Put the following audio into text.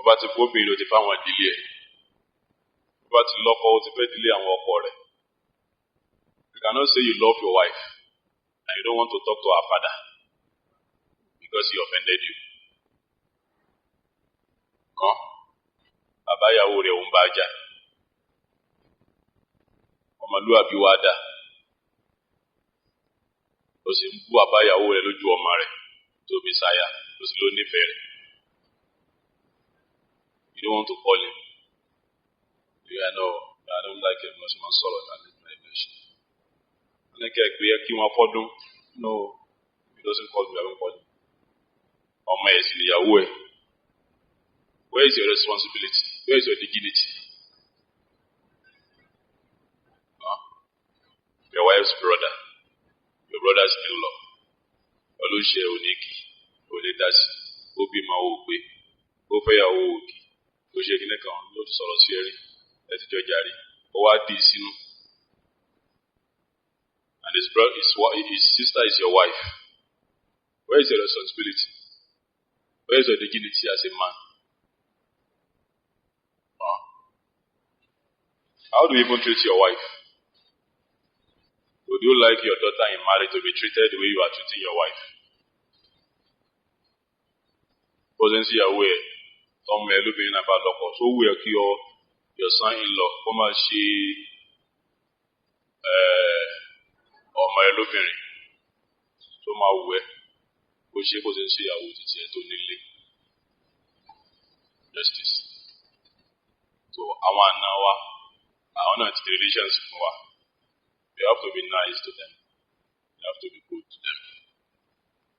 Bá ti fóbìnrin, o ti fáwọn ìdílé ẹ̀. Bó bá ti lọ́kọ, o ti fẹ́ ìdílé àwọn ọkọ rẹ̀. You cannot say you love your wife and you don't want to talk to her father because he offended you. Kàn bàbá ìyàwó rẹ̀ òun bá jà. Ọmọlúwàbí wa dà. O sì ń bú bàbá ìyàwó rẹ̀ lójú ọmọ rẹ̀ tó fi ṣaya, o sì ló nífẹ̀ẹ́ rẹ̀. You don't want to call him. Yeah, no, I don't like him. Mo sì máa ń sọ̀rọ̀ ní alẹ́. Wọ́n ní kẹ́ ẹ pé kí wọ́n fọ́dún. No, he doesn't call me, I don't call him. Ọmọ ẹ̀ sì níyàwó ẹ̀. Where is your responsibility? Where is your dignity? Huh? Your wife's brother, your brother's in-law. Olóṣè oníkì, onídàsí, ó bímọ ó pé, ó fẹ́yàwó òkì, ó ṣe kíní kan ló ti sọ̀rọ̀ sí ẹ̀rí, ẹ ti jọ jàre, ó wá dì í sínú. And his brother, his sister is your wife. Where is your responsibility? Where is your dignity as a man? Huh? How do you even treat your wife? Would you like your daughter in marriage to be treated the way you are treating your wife? Bó ṣe ń sí ìyàwó ẹ̀, tọ́mọ ẹ lóbìnrin náà bá lọ́kọ, tó wù ẹ́ kí ọ your son-in-law kó máa ṣe ọmọ ẹ lóbìnrin tó máa wù ẹ́ kó ṣe bó ṣe ń ṣe ìyàwó títí ẹ tó nílé? Justice. So àwọn àna wa, àwọn náà ti di relations fún wa. You have to be nice to them. You have to be good to them.